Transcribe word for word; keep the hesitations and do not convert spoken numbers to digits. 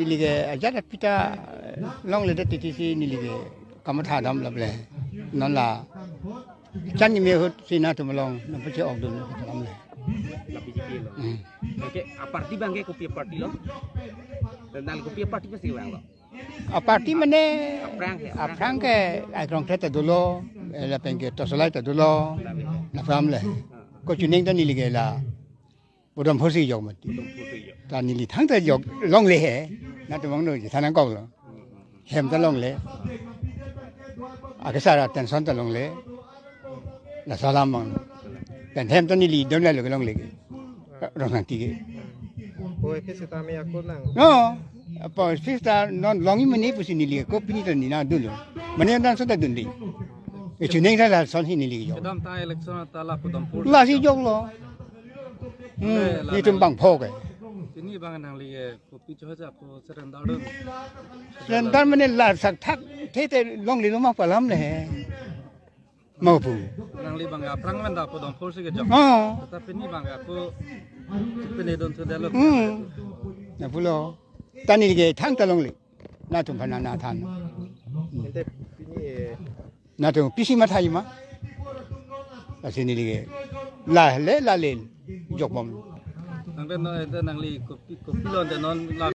Neli ke ajat apita longledet titi si neli ke kamatha dam laple. Non la chan ni me ahut si nangtum along nangpache-okdun dam le. La B J P lo. Hmm. Oke, aparty abang ke kopi aparty lo? Dan nang kopi aparty pasi vanglo? Aparty mane Aphrang ke, aphrang. Aphrang ke Aikrongthre ta dolo, eh, lapen ke Tosolai ta dolo, la pam le. Ko chuning ta neli ke la Podom Phursi jok mati. Podom Phursi jok. Ta neli thangta jok longle he. Nangtum abang no ji thanang kok lo. Hmm, hmm, hmm. Hem ta longle. Akesar atention ta longle. Laso alam abang. Pen hem ta neli dam le lo ke longle ke. Rong nang ti ke. Oi, ke seta me ako nang. No. Apa sista non longji mene pusi neli ke ko pini ta neli nangdunlo. Mane nangso ta dun di. E chuning ta lason si neli jok. Kedamtang election ta la Podom Phursi. Lasi joklo. Hmm, le, la nangtum nang bang pho ke. Pini abang nangli ke kopi chohoi ako surrender dun. Surrender mane la sak thak the te longle lo ma pu alam le he. Mo pu. Nangli abang aphrang men ta Podom Phursi kejok. Oh. Tata pini abang ako pini dun sudah lo. Hmm. Na pulo. Ta neli ke thangta longle. Nangtum aphan nangthan. Ente pini, eh, nangtum pisi mathaji ma. Lasi neli ke la le la le jok bom. Nang den no ente nangli kopi kopi lo ente non la